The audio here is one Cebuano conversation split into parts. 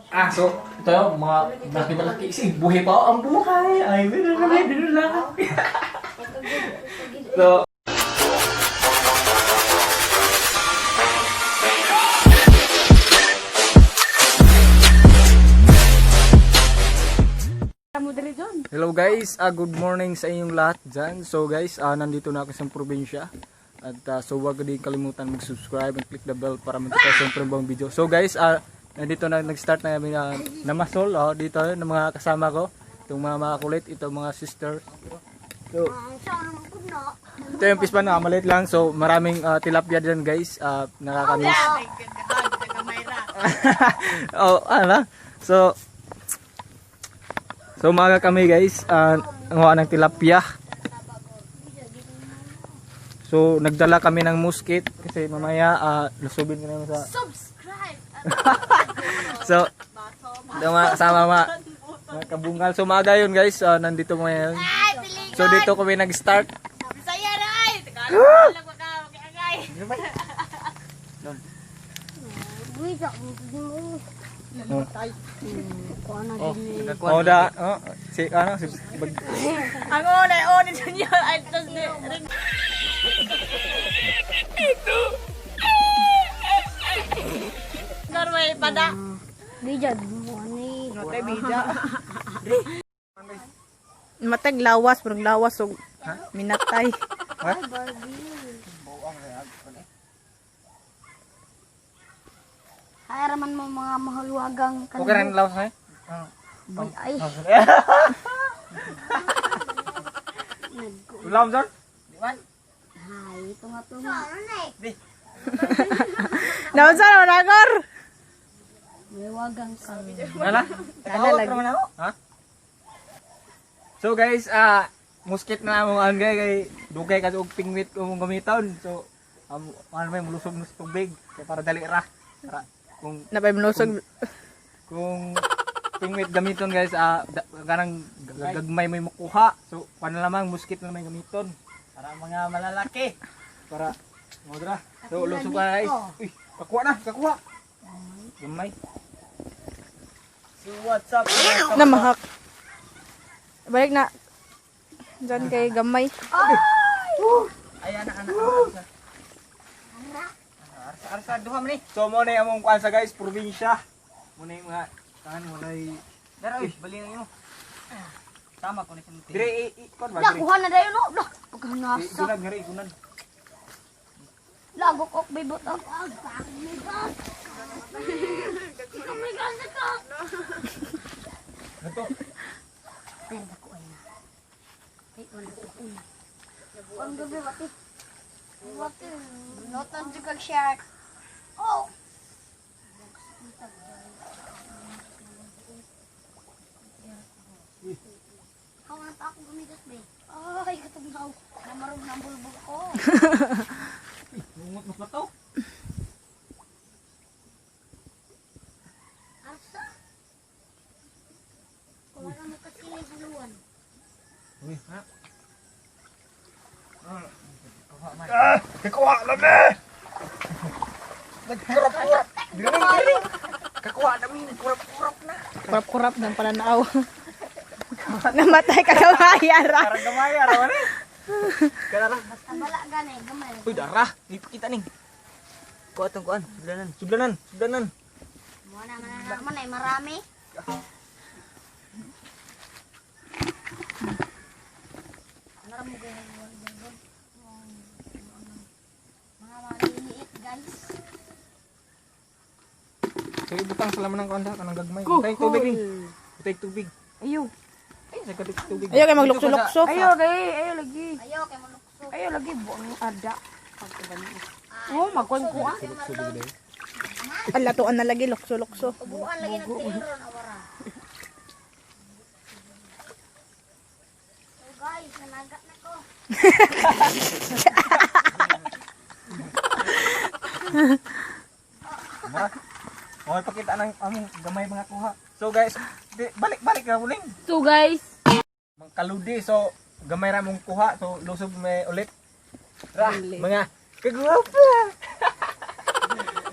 So ito yung mga malaki-malaki. Sige, buhay pa ang buhay. Ay, meron na. So, hello guys, good morning sa inyong lahat dyan. So guys, nandito na ako sa probinsya. At so wag din kalimutan mag-subscribe and click the bell para makita sa ibang video. So guys, nandito na nag-start na kami na namasol, oh, dito ng mga kasama ko. Itong mga kulit, itong mga sister. So, ito yung pispan na maliit lang. So maraming tilapia dyan guys. Nakakamiss. Oh, ano? So umaga kami guys, nguha ng tilapia. So nagdala kami ng musket kasi mamaya lusubin kami sa Subscribe! So ito mga kasama mga kabungal. So umaga yun guys, nandito ngayon. Ay, pili! So dito kami nag-start. Bisaya na ay! Tagalog lang ka, makiangay! Oh, oh, da, oh, si ano si bag, Ang una, una niya ay tas ni Ito! Garway pada. Bija, buwan. Matay bija. Matag lawas, parang lawas og minatay. Ay, raman mo mga mahalwagang Okay rin lawas eh. Bay, ay. Ulam sir? Ay, ito nga to nga. Naunsa na nagor? Mahiwagang kami. Wala? Wala lagi. Ha? So guys, muskit na among an kay kay dugay kasi og pingwit ko mong gamiton. So ano may mulusog na sa tubig kay para dali ra. Para kung Napay mlusog. kung pingwit gamiton guys, ganang gagmay may makuha. So kuan na lamang muskit na may gamiton para mga malalaki. Para mo dra. So lusog ka guys. Uy, kakuha na, kakuha. Gamay. So what's up? Na mahak. Balik na. Diyan kay gamay. Ayan na anak. Arsa arsa duha man ni. So mo na yung among kuan sa guys, probinsya. Mo na yung mga tangan mo na Dara oy, bali na imo. Tama ko ni sa Dire i kuan ba La, dire? kuha na dayon, no? La, pagkanasa. Igunan ngari igunan. La, gukok, bibot. Oh my God. Oh my God, nako. Ato. Ay, naku, ay na. Ay, wala ko. Ang gabi, wati. Wati. Notan di kag shark. Oh! Ako na pa ako gumigas, be. Ay, katugnaw. Namarog na ang bulbul ko. Ungot mas mataw. Arsa. Kung wala mo kasi haluan. Uy, ha? Ah, kakuha na me. Nagkurap-kurap. Dire dire. Kakuha na mi, nagkurap-kurap na. Kurap-kurap ng pananaw. Namatay ka gamay ra. Karang gamay ara man eh. Kana ra. Basta bala gani, gamay. Uy, dara. Ipakita ning. Kuha tong kuan, sudlanan. Sudlanan, sudlanan. Muna man naman ay marami. Ano ra mo gawin doon? Mga maliliit, guys. So ibutang sa laman ng kuan sa kanang gagmay. Butay tubig ning. Butay tubig. Ayo. Ay, sa gabi tubig. Ayo kay maglukso-lukso. Ayo kay, ayo lagi. Ayo kay malukso. Ayo lagi buang ada. Oh, magkuan ko ah. Alatuan na lagi lukso-lukso. Ubuan lagi nagtiron awara. So guys, nanaga na ko. Mura. Okay, pakita ng among gamay mga kuha. So guys, di, balik balik na uling. So guys, Mga kaludi so gamay ra mong kuha so lusob may ulit. Ra, mga kagwapo.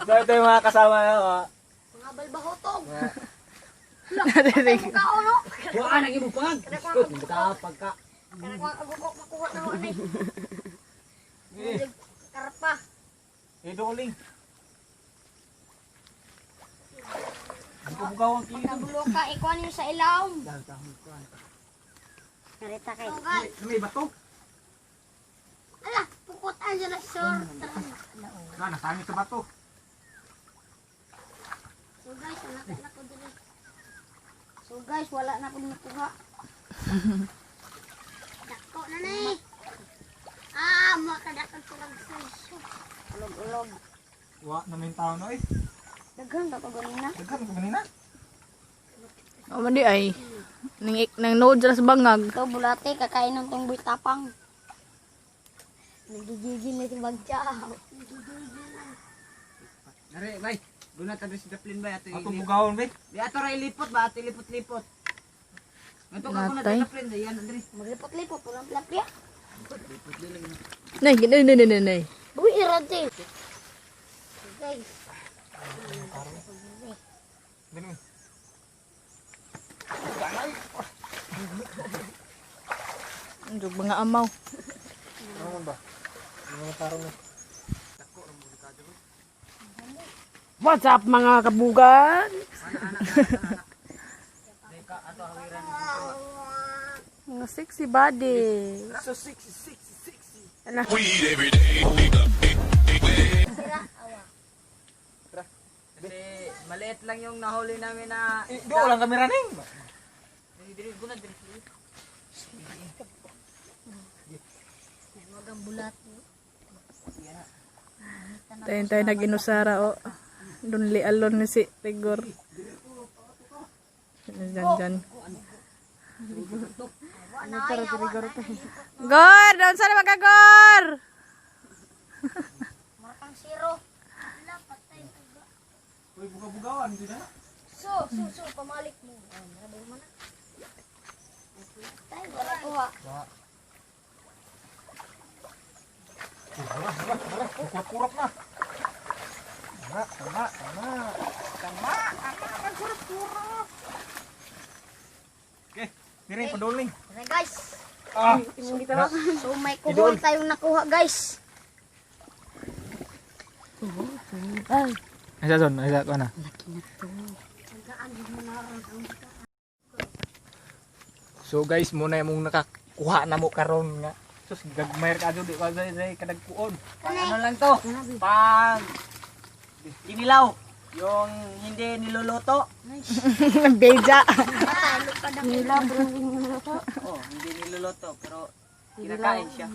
So ito yung mga kasama na Mga balbahotog. mga Mukha no. Kuha na imo pangag. Iskot ka pagka. Kana ko ang ko makuha na ako ni. Karpa. Eh, doling. Bugaw ang kilo. Pagkabulo ka, ikuan niyo sa ilawom. Narita kay. May bato. Ala, pukot ang dyan na sir. Tara na. Na, nasangit sa bato. So guys, wala na ko diri. So guys, wala na akong nakuha. Dako na na eh. Ah, makadakag ko lang sa Ulog-ulog. Wa, namin tao na eh. Daghan ba ko ganina? Daghan ko ganina. O man di ay. Nang, nang node sa bangag. Ito, bulate, kakain ng tungboy tapang. Nagigigil na si Bagchaw. Nare, bay. Doon na tabi sa daplin bay ato. Ato bugawon be. Di ato ra ilipot ba ato ilipot-lipot. Ato ka ko na Natay. daplin yan Andre. Maglipot-lipot, walang tilapia. Nay, nay, nay, nay, nay. Uy, irate. Guys, Ganun. Ang mga amaw. Ano ba? Ano tarong na? What's up mga kabugan? Mga sexy body. So sexy, sexy, sexy. Weed every day. Kasi maliit lang yung nahuli namin na Eh, do lang kamera ning. Dili dili guna dili. magang bulat. Tayo tayo nag-inusara o. Dunli alon ni si Rigor. Diyan, diyan. Gor! Doon sana magkagor! Marakang zero. Wala, patay. Uy, buga-bugawan dito na. So, so, so, pamalik mo. Ah, marami mo na. Tay, wala kuha. Tara, tara, tara. Kurap-kurap na. Tama, tama, tama. Tama, tama. Nagkurap-kurap. Okay, dire paduling. Tara guys. Ah, So may kuhol tayong nakuha guys. Asa zon, asa ko na. So guys, muna yung nakakuha na mo karon nga. Sus, gagmayar ka di ka zay kadagkuon. Ano lang to? Pag kinilaw, yung hindi niluluto. Beja. Oh, hindi niluluto pero kinakain siya.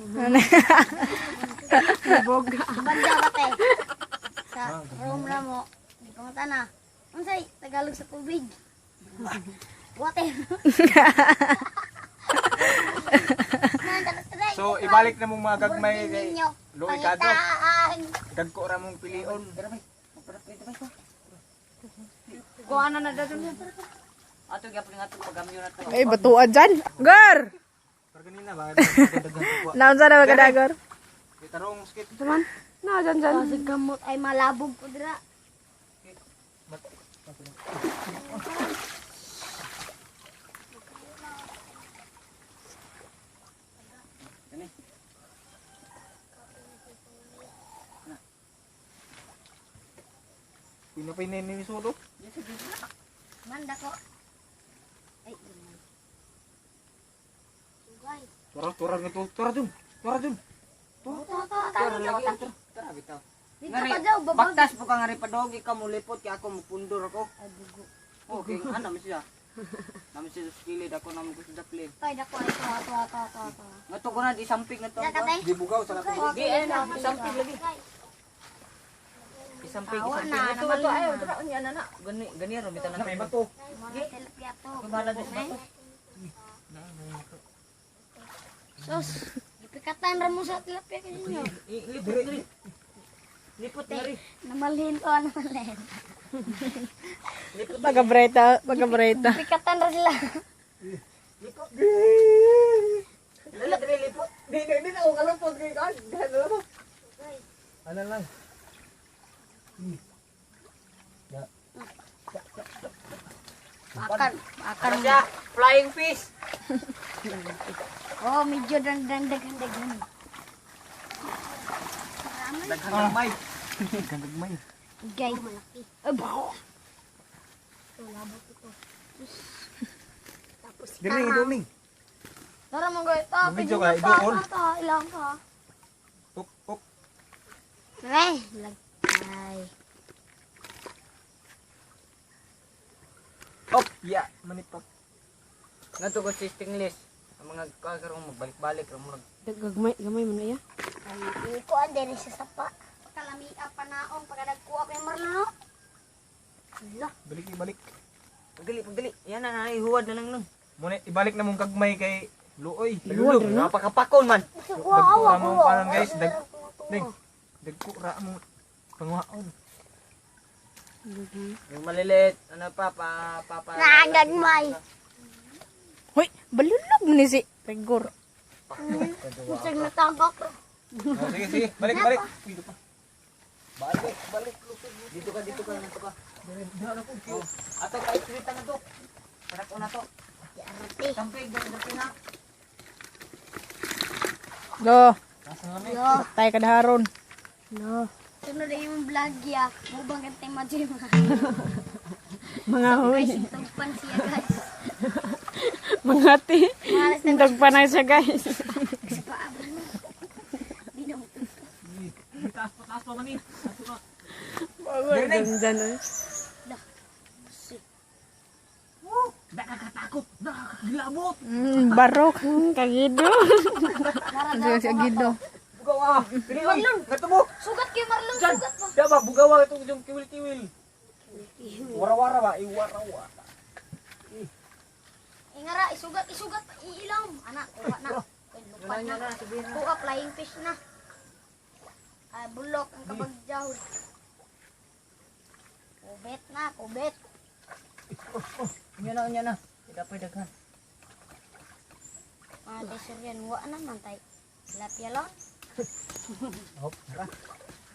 Banda ba te? Sa room na mo. Di ko mata na. Unsay Tagalog sa tubig? Water. So ibalik na mong mga gagmay kay Luoy ka do. Pangitaan. Dagko ra mong pilion. Kuha na na dadun. Ato gyapon nga to pagamyo na to. Ay, batuan dyan. Gor! Pero ganina ba? Daghan kuha. Naon sana magkadagor? Di tarong skit. Na, dyan, dyan. Sa gamot ay malabog ko dira. Pinapay na ni Sodo. Manda ko. Ay, ganun. So guys, Tara, tara nga to. Tara dun. Tara dun. Tara lagi. Tara bitaw. Dito Ngari, ka daw, babag. Baktas po ka nga rin padogi ka mulipot kay ako mupundor ako. Ay, bugo. Okay, ano man siya? Naman siya sa kilid ako naman ko sa daplin. Ay, dako ay to, to, to, to, to. Nga to ko na di samping na to. Dako tay. Di bugaw sa lako. Di eh na isamping lagi. Isamping, Awa isamping. na, Ito, ito, ayaw, tara, unya na na. Gani, gani ro bitaw na. May bato. Mga tilapia to. Bahala din sa bato. Sus, gipikatan ra mo sa tilapia kanino. Lipot diri. Lipot diri. Namalhin to, namalhin. Pagabreta, pagabreta. Pikatan ra sila. Lala diri lipot. Di di di ako kalupot kay kan. Gano mo. Ano lang. Ya. Akan, akan. Ano siya? Flying fish. Oh, medyo daghan daghan daghan. Daghang gagmay. Daghang gagmay. Gay malaki. Ay, bako. Ito, labot ito. Tapos Dili, dili. Tara mo guys. Ta, Medyo ka, iduol. Ta, ilang ka. Up, up. Ay, lagay. Up, yeah. Manipap. Nato ko si stingless. Ang mga kakarong magbalik-balik ra mo. Gagmay, gamay man iya. Ay, ko ang diri sa sapa. Pagkalami panaong pagkadagkuha kay Marlon. No? Ala, Balik, ibalik. Pagdali, pagdali. Yan na, naihuwad na lang nun. Muna, ibalik na mong kagmay kay Luoy. Lulog, napakapakon man. Dagko ra mong panon guys. Dag, ding. Dagko ra mong panguhaon. Yung maliliit, ano pa, pa, pa, pa. Nagagmay. Hoy, balulog ni si Rigor. Musag natagok. Oh, sige, sige. Balik, balik. Uy, ito pa. Balik, balik. Dito ka, dito ka, dito ka. Oh. Ato, kahit trita na to. Parak na to. Yarate. Tampig, dampi na. Go. Yo. Patay ka daharon. No. Sunod na yung vlog ya. Mubang kantay madyo mga. Mga huy. Guys, tugpan siya guys. Mga ti. Malas na Dagpa na siya guys. sa paabot mo. Di na mo Taas pa, taas pa mani. Ganda na. Nakakatakot. Nakakagilabot. Barok. Kagido. Ano si Agido? Bugawa. Dili, oy. Natubo. Sugat kay Marlon, Diyan. sugat pa. Diyan ba, bugawa itong yung kiwil-kiwil. Wara-wara ba? Iwara-wara. Ingara, isugat, isugat, iilam. Anak, kuha na. Uy, lupad na. Kuha, flying fish na. Ay, bulok ang kabagjahod. Kubet na, kubet. Unya na, unya na. Tidak pa daghan. Mga tesor yan, wa na man tay. Tilapia lang. Hop, tara.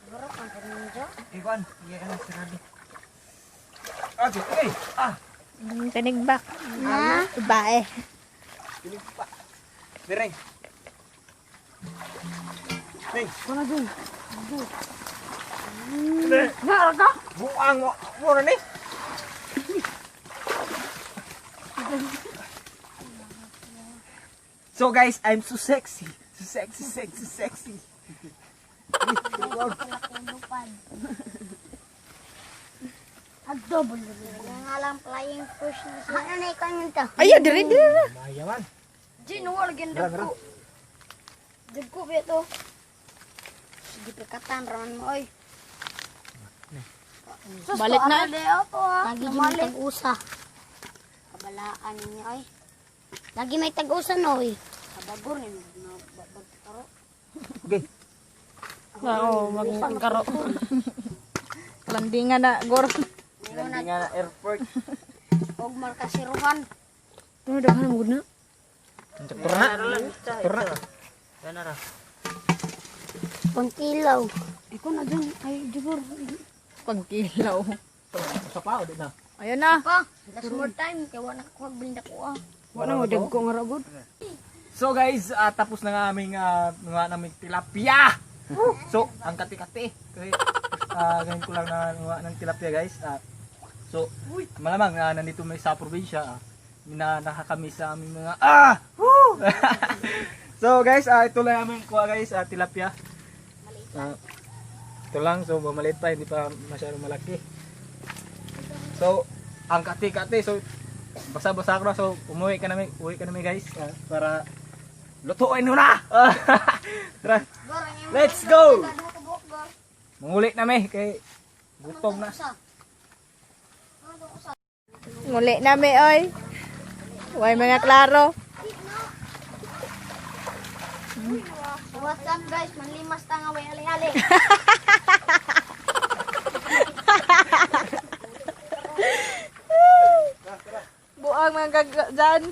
Burok ang paninjo. Iwan, iya na sarado. Okay, okay. Ah, Tanigbak. Na? Bae. pilig pa. Direng. Ding. Wala dun. Nara ka? Buang mo. Mo na ni. So guys, I'm so sexy. So sexy, sexy, sexy. Lupad. Agdouble. Nga lang flying fish na siya. Ano na ikaw yun to? Ayo, diri diri. Mayaman. Jin, wala ganda ko. Dagko ba ito? Sige, pikatan, raman mo, oy. Sus, Balik na. Lagi may tag-usa. Kabalaan ninyo, oy. Lagi may tag-usa, no, oy. Kabagor, ni bagtaro. Okay. Oo, magkaro. Landingan na, Gor. Landingan na airport. Og markasiruhan. Ano daghan mo na? Turna. Turna. Yan na ra. Pangkilaw. Ikaw na dun. Ay, jugor. Pagkilaw. Sa pa, di na. Ayun na. Pa, last more time. Kaya wala ko binda ko, ah. Wala mo dagko nga ra gud. So guys, tapos na nga aming mga naming tilapia. So, ang kati-kati. Kasi ngayon ko lang na mga ng tilapia guys. So, malamang nandito may sa probinsya. Na nakakami sa aming mga ah! Woo! So guys, ito lang aming kuha guys, tilapia. Ito lang, so maliit pa, hindi pa masyadong malaki. So, ang kati-kati. So, basa-basa ko na. So, umuwi ka namin, uwi ka namin guys para lutuin mo na. Tara, Gor, ang iyong- let's go. Ano ko, buhok, Gor? Manguli na mi kay gutom na. Usa. Ano usa? Nguli na mi, oy. Way mga klaro. What's up guys? Manlimas ta nga way ali-ali. Buang mga gag dyan.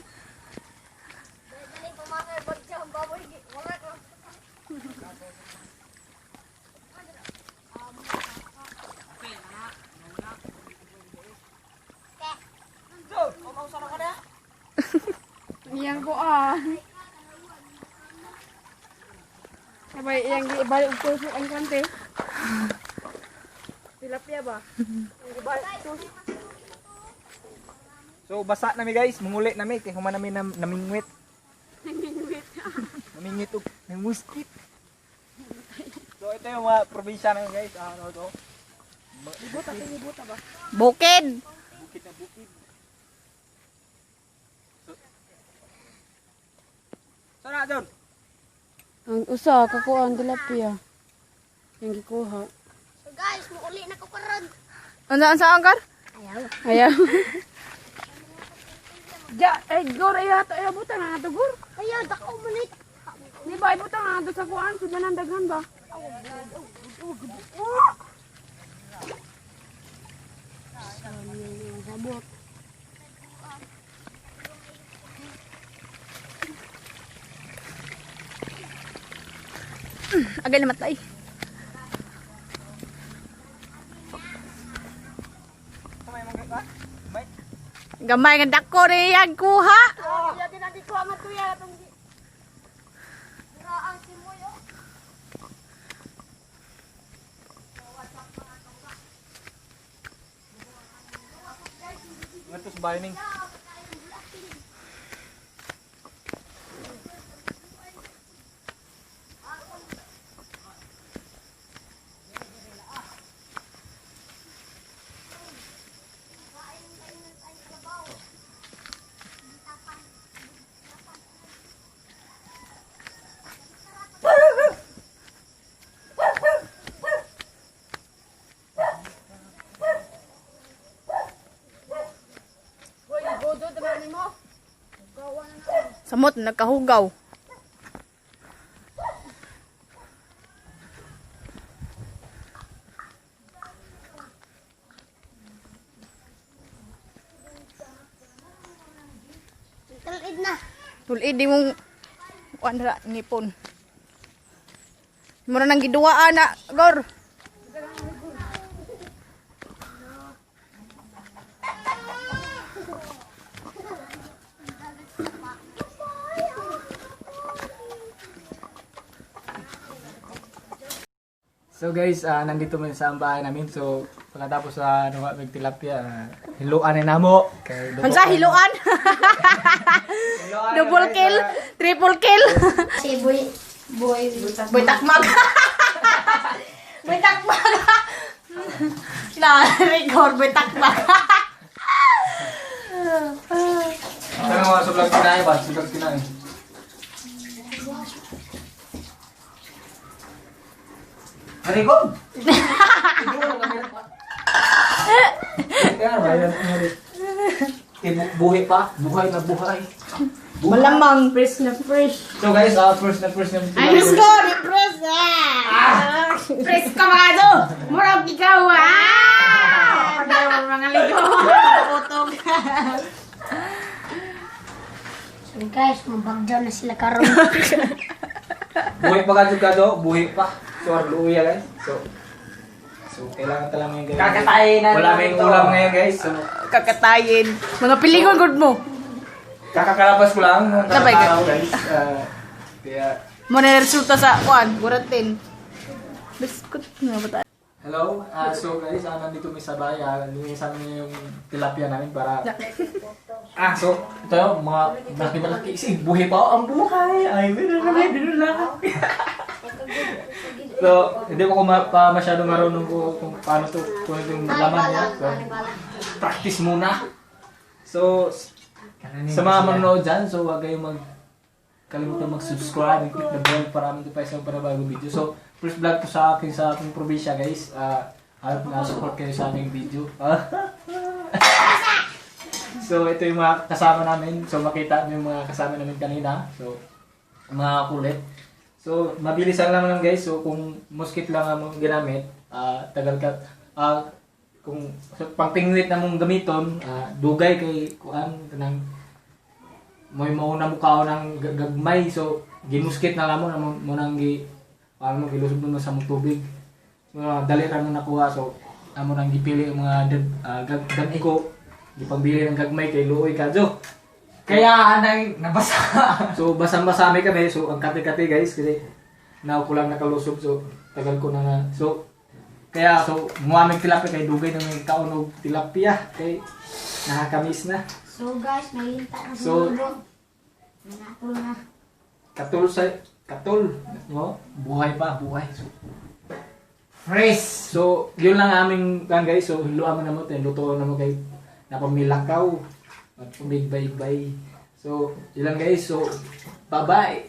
Dali pamangay bagja ang baboy. Wala ko. Iyang ko ah. Sabay iyang ibalik og tusok ang kante. Tilapia ba? Ang ibalik tusok. So basa nami guys, manguli nami kay human nami namingwit. Namingwit. Namingwit og nanguskit. So ito yung mga probinsya namin guys. Ah, ano to? Bukid. Bukid na bukid. So, sana doon. Ang usa kakuha ang tilapia. Yang gikuha. So guys, muuli na ko karon. Unsa unsa angkar? Ayaw. Ayaw. Ja, ay gor ay ato ay butan na ato gor. Ayaw, dako mo ni. Di ba ay butan na ato sa kuan sa danan daghan ba? Agay namatay. Gamay nga dako ni iyang kuha. Ayaw din ang gikuha man tuya atong Raang si Moy oh. Ngadto sa bahay ning. Samot nagkahugaw. Tulid na. Tulid di mong kuan ra ngipon. Mura nang giduwaan na gor. So guys, nandito man sa ang bahay namin. So pagkatapos sa ano nga tilapia, hiluan na namo. Kay dugo Unsa na. hiluan? Hiluan na, Double guys, kill, triple kill. Si Boy Boy Boy takmag. Boy takmag. Na record boy takmag. Ano mga sobrang kinain ba? Sobrang kinain. Harigod! Buhay pa. Buhay na buhay. Malamang. Fresh na fresh. So guys, first na first na. Diyos ko, repress ah. Fresh ka mga do. Murag ikaw ah. Pagdaw mga ligo. Utog. So guys, mabagdaw na sila karon. Buhay pa ka do, buhay pa. So luya guys. So kailangan talaga ngayon guys. Kakatayin na Wala namin may to. ulam ngayon guys. So Kakatayin. Mga pilingon gud mo. kakakalapas ko lang nung Sabay ka. araw guys. Kaya Mo na resulta sa kuan, buratin. Biskut nga ba tayo? Hello. So guys, nandito may sabay. Linisan niyo yung tilapia namin para so ito yung mga malaki-malaki. Kasi buhay pa ang buhay. Ay, binula. So, hindi ko pa masyado marunong ko kung paano to kung ano yung laman niya. So, practice muna. So, sa mga manonood dyan, so huwag kayong kalimutan mag-subscribe and click the bell para notify sa mga bagong video. So, first vlog to sa aking probinsya guys. Harap na support kayo sa aming video. So, ito yung mga kasama namin. So, makita niyo yung mga kasama namin kanina. So, mga kulit. So, mabilisan lang lang guys. So, kung musket lang ang mong ginamit, tagal ka, kung so, pangpingwit na mong gamiton, dugay kay kuan kanang mo'y mauna mo kao ng gagmay. So, gimuskit na lang mo, na mo, mo nang gi, paano mo, gilusog mo sa mong tubig. So, dali ra mo nakuha. So, amo nang gipili ang mga dagko. Gipangbili ng gagmay kay luoy kadyo. Kaya anang nabasa. So basang-basa mi kami. So ang kate-kate, guys, kasi now ko lang nakalusob, so tagal ko na na. So kaya so muha mig tilapia kay dugay na may kaon og tilapia kay nakakamiss na. So guys, may hinta na sa mundo. Nangatol na. Katul sa katul, no? Buhay pa, buhay. So, Fresh. So yun lang aming kan, guys. So luan mo na mo, luto na mo kay napamilakaw at pamigbay-bay. So yun lang, guys. So bye-bye.